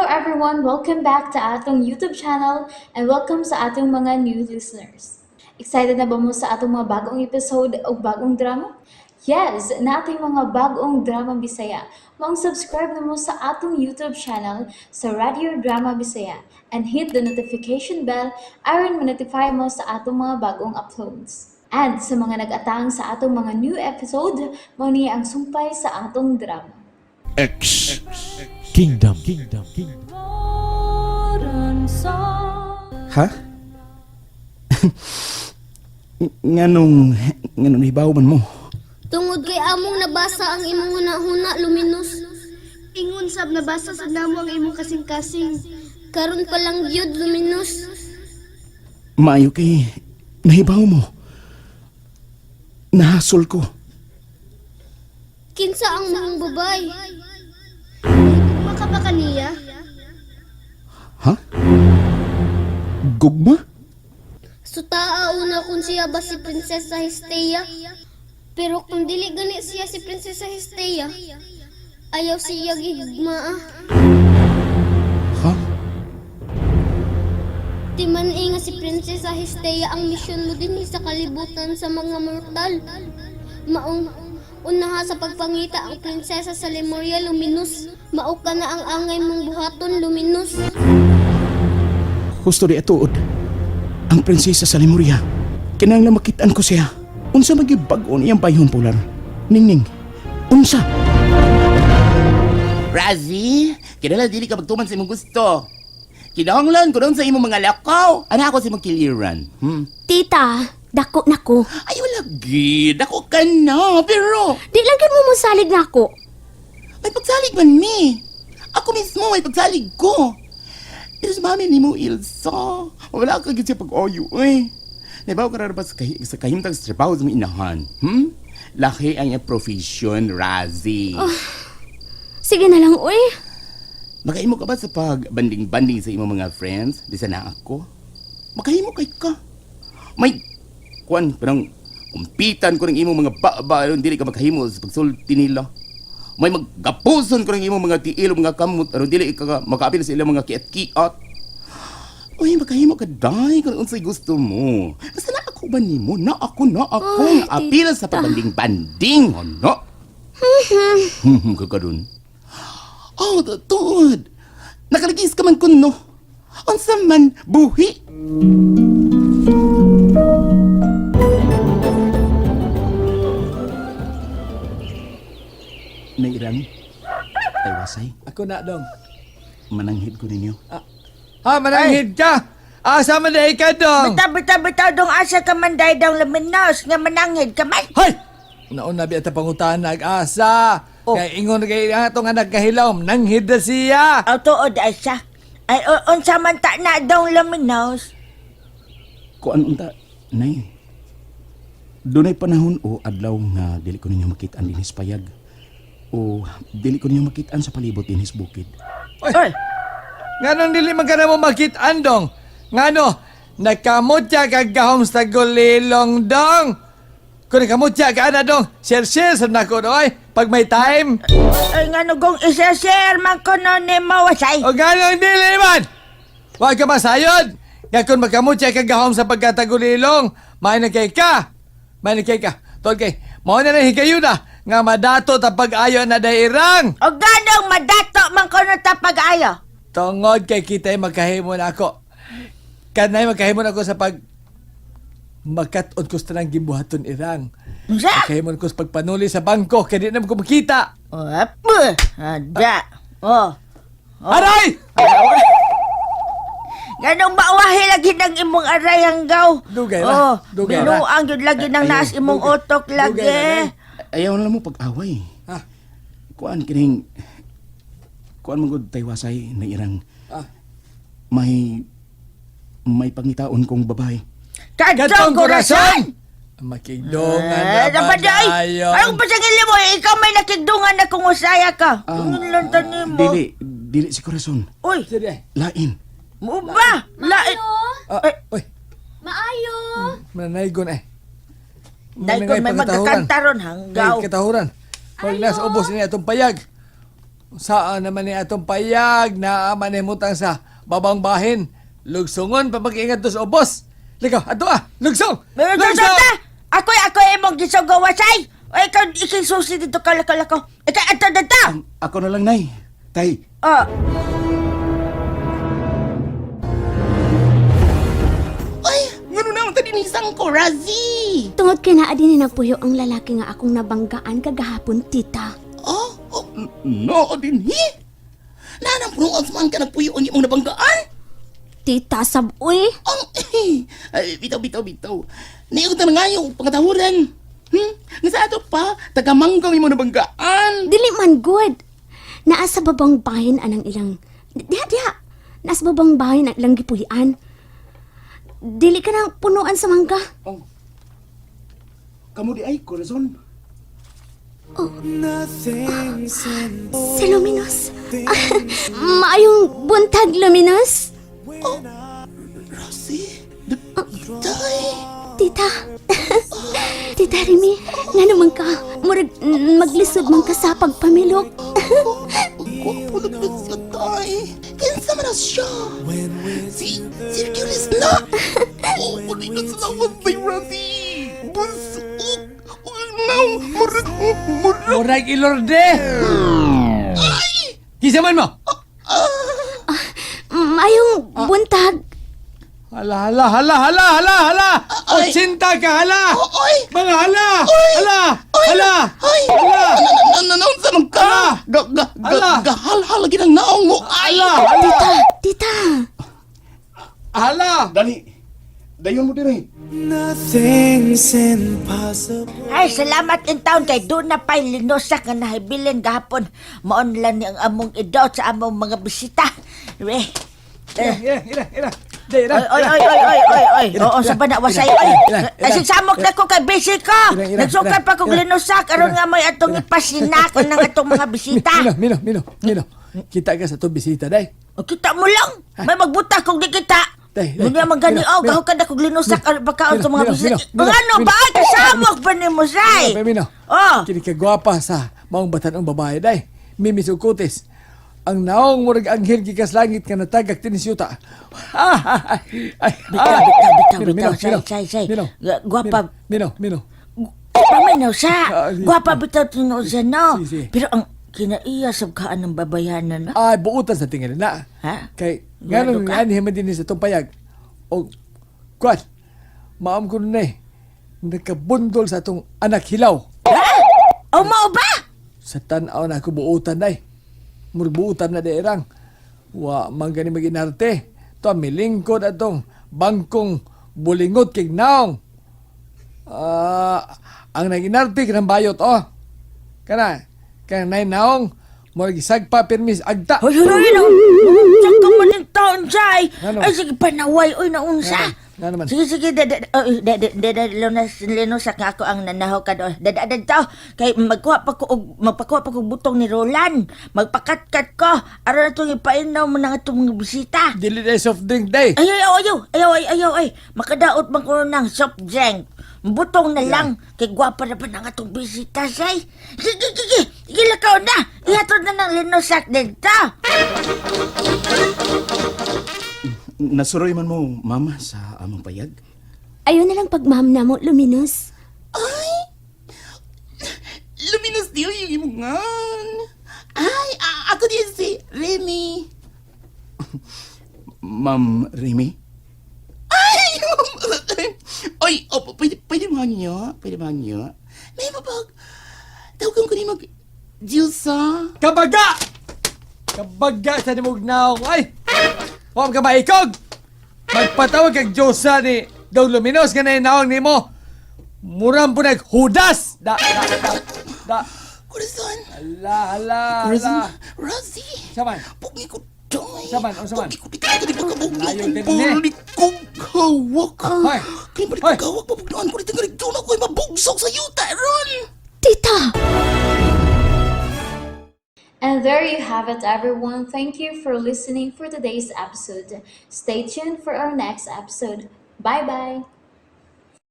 everyone! Welcome back to atong YouTube channel and welcome sa atong mga new listeners. Excited na ba mo sa atong mga bagong episode o bagong drama? Yes, nating mga bagong drama Bisaya. Maong subscribe na mo sa atong YouTube channel sa Radio Drama Bisaya and hit the notification bell aron ma-notify mo sa atong mga bagong uploads. And sa mga nag-atang sa atong mga new episode, mao ni ang sumpay sa atong drama. X Kingdom. Kingdom. Ha? Nganong nganong hibaw man mo? Tungod kay among nabasa ang imong hunahuna, Luminous. Ingon sab nabasa sad namo ang imong kasing-kasing. Karon pa lang gyud, Luminous. Maayo kay nahibaw mo. Nahasol ko. Kinsa ang mong babay? Gugma ka ba kaniya? Ha? Gugma? Sutaa una kung siya ba si Prinsesa Hestia. Pero kung dili gani siya si Prinsesa Hestia, ayaw siya gigmaa. Ha? Timan nga si Prinsesa Hestia ang misyon mo dinhi sa kalibutan sa mga mortal. Maong unaha sa pagpangita ang prinsesa sa Lemuria, Luminous. Mao ka na ang angay mong buhaton, Luminous. Husto di atuod. Ang prinsesa sa Lemuria. Kinahanglan makitaan ko siya. Unsa man gyud bag-o niyang bayhon Polar? Ningning. Unsa? Razi, kinahanglan dili ka magtuman sa imong gusto. Kinahanglan ko doon sa imong mga lakaw. Ana ako sa imong kiliran. Tita, dako na ko. Ay, wala gid. Ako ka na, pero Di lang gyud mo mosalig na ako. may pagsalig man mi. Ako mismo may pagsalig ko. Pero sa mami ni mo, Ilsa, wala ka gid siya pag-oyo, eh. Nabaw ka ba sa, sa kahimtang sa trabaho sa mga inahan? Laki ang iyang profession, Razi. Sige na lang, uy. Makahimo ka ba sa pagbanding-banding sa imong mga friends? Di sana ako. Makahimo kay ka. May kuan parang kumpitan ko ng imong mga baba aron dili ka makahimo sa pagsulti nila. May maggapuson ko ng imong mga tiil o mga kamot aron dili ka makaapil sa ilang mga kiat-kiat. Uy, makahimo ka day kung unsay gusto mo. Basta na ako ba nimo? Na ako, na ako. Ay, Apil sa pagbanding-banding, ano? Ka karon. Oh, tuod. Nakaligis ka man kuno. Unsa man buhi? Nairan. Ay wasay. Ako na, dong. Mananghid ko ninyo. Ha, mananghid ka! Asa man dahil ka, dong? Bitaw, bitaw, bitaw, dong asa ka man dahil daw Luminos, nga mananghid ka man. Hoy! Nauna biya ta pangutan nag-asa. Oh. Kay ingon kay ato nga nagkahilaw, nanghid na siya. Aw, tuod asa. Ay, unsa man ta na dong Luminos. Kuan unta nay. Dunay panahon o adlaw nga dili ko ninyo makitaan dinhi sa payag. O dili ko ninyo makitaan sa palibot dinhi sa bukid. Oy, Nganong dili man ka na mo makitaan, dong? Ngano, nakamutya kag gahom sa gulilong, dong. Kung nakamutya ka na, dong, share-share sa nako, dong, ay, pag may time. Ay, nga gong isa-share man ko no ni mawasay. O ganong dili man! Huwag ka masayod! Nga kung makamutya ka gahom sa pagkatagulilong, may kay ka! May kay ka. Tol kay, mao na lang higayon na, nga madato ta pag-ayo na dairang! O ganong madato man ko no ta pag-ayo. Tungod kay kita'y magkahimo na ako. Kanay magkahimo na ako sa pag makat-on ko sa tanang gibuhaton irang. Unsa? Magkahimo ko sa pagpanuli sa bangko kay di na ko makita. Oh, apa? Ada. Oh. Aray! Ganong mawahi lagi ng imong aray hanggaw. Dugay ra. Oh, Dugay ra. binuang yun lagi nang naas imong Dugay. utok lagi. Dugay ra, day. Ayaw na lang mo pag-away. Ha? Kuan kining kuan man gud taywasay na irang Ah. may may pangitaon kong babae. Kadtong kurason! Makigdungan Eh, na ba dapat ay, dayon? anong pasangili mo? Ikaw may nakigdungan na kung usaya ka. Ah, Kung lang tanim mo. Dili dili si Corazon. Uy, Sige. Lain. mo ba? Lain. Ah, Ay. uy, Maayo! mananaygon eh. Dahil kung may magkakanta ron hanggaw. Ay, katahuran. Pag nasa ubos niya itong payag. Saan naman ni atong payag na manimutang sa babang bahin. Lugsongon pa mag-ingat to sa ubos. Likaw, ato ah! Lugsong! Lugsong! Ako'y, ako'y imong gisugawa, say! O ikaw, ikisusi dito kalako-lako. Ikaw, ato dito! Ako na lang, Nay. Tay, Oh, Ay, ngano na ang tadinisang ko, Razi? Tungod kay naa din nagpuyo ang lalaki nga akong nabanggaan kagahapon, tita. Oh, oh no, din hi. Nanang punuan sa man ka nagpuyo ang imong nabanggaan. Tita, saboy. Ang, ay, bitaw, bitaw, bitaw. Niog na nga yung pangatahuran. Nga sa ato pa, tagamanggang imong nabanggaan. Dili man good. Naa sa babang bahin anang ilang... Diha, diha. Naa sa babang bahin ang ilang gipuy-an. Dili ka na punuan sa mangga. Oh. Kamu di ay, Corazon. Si Luminos. Maayong buntag, Luminos. Rosie, day. Tita. Tita Remy, nga naman ka. Murag maglisod man ka sa pagpamilok. Gwapo na gid siya, tay. Kinsa man na siya? Si, si Hercules na. Oh, uli na salamat si Rosie. Busok. Now, murag, murag. Murag ilorde! Kinsa man mo? Maayong buntag. Hala, hala, hala, hala, hala, hala! Ay. Otsinta ka, hala! Oy! Mga hala! Oy! Hala! Oy! Hala! Ay! Hala! Ano na sa man ka? Ala! Ga, ga, ga, Ala! gahalhal lagi ng naong mo. Ay! Hala! Hala! Tita, tita. Hala! Dali. Dayon mo dire. Ay, salamat in town kay doon na pa'y linusak nga nahibilin gahapon. Maon lang ni ang among idaw sa among mga bisita. We. Ira, ira, ira, ira. Day, ira, Oy, oy, oy, oy, oy, oy, oy. Oo, sa ba na wasay, oy. Ira, ira. Ay, sigsamok na ko kay busy ko. Ira, ira, Nagsukat ira, pa kog ira. linusak. Aron nga may atong ipasinak ng atong mga bisita. Mino, mino, mino, mino. Kita ka sa itong bisita, day. O, kita mo lang. May magbuta kung di kita. Day, day. Hindi man gani, Mino, oh, mino. gahok ka na kog linusak aron pagkaon sa mga Mino, bisita. mino, mino, Ano mino. ba? Ay, kasamok pa ni mo, say. Mino, mino. Oh. Kini kagwapa sa maong batanong babae, day. Mimi Sukutis. Ang naong murag anghel gikas langit nga natagak tinisyuta. Ay, ay, Bitaw, ah. bitaw, bitaw, Mino, bitaw. mino, Say, mino. say, say. Mino. Gwapa. Mino, mino. Paminaw siya. Ah, di- Gwapa bitaw tinuod siya, no? Si, si. Pero ang kinaiya sa kaan ng babayanan, no? Ay, buutan sa tingali na. Ha? Kay, Sigurado nganong ka? anhi man din sa itong payag. O, kwan, maam ko nun eh. Nakabundol sa atong anak hilaw. Ha? O mao ba? Sa tanaw na ako buutan na eh. Murag buutan na derang. Wa man gani maginarte. To milingkod atong bangkong bulingot kig naong. Ah, ang naginarte kanang bayot oh. Kana kanang nay naong murag isagpa pirmis agta. Hoy, hoy, hoy, no. Saan ka man yung taon, say? Ano? Ay, sige, panaway, oy, naunsa. Ano? Ano naman? Sige, sige, dada, oy, dada, dada, lunas, linusak nga ako ang nanaho ka doon. Dada, dada, tao, kay magkuha pa ko, magpakuha pa ko butong ni Roland. Magpakatkat ko, aron na itong ipainom mo na itong mga bisita. Dili day soft drink day. Ay, ayaw, ayaw, ayaw, ay, ayaw, ay. Makadaot man ko ng soft drink. Butong na lang. Kay gwapa na pa na nga itong bisita, say. Sige, sige, sige, lakaw na. Ihatod na ng linusak dito. Nasuroy man mo, mama, sa among payag. Ayaw na lang pagmam na mo, Luminos. Ay! Luminos diyo yung imungan. Ay, ako din si Remy. Ma'am Remy? Ay! Oy, oh, pwede, pwede ba niyo? Pwede ba niyo? May mabag. Tawagan ko ni mag... Dilsa. Kabaga! Kabaga sa nimog naong. Ay! Huwag ka maikog! Magpatawag kag Diyosa ni Daw Luminos nga naong nimo. Murang po naghudas! Da, da, da, da. Corazon. Ala, ala, Corazon. ala. Rosie. Saman. Pugi ko, Joy. Saman, oh, saman. Pugi ko, di ka di pagkabugno. Layo din Balik kong hawak. Hoy. Kaya balik Hoy. kong hawak, mabugnoan ko dito nga doon ako ay mabugsok sa yuta, ron. Tita! And there you have it, everyone. Thank you for listening for today's episode. Stay tuned for our next episode. Bye bye.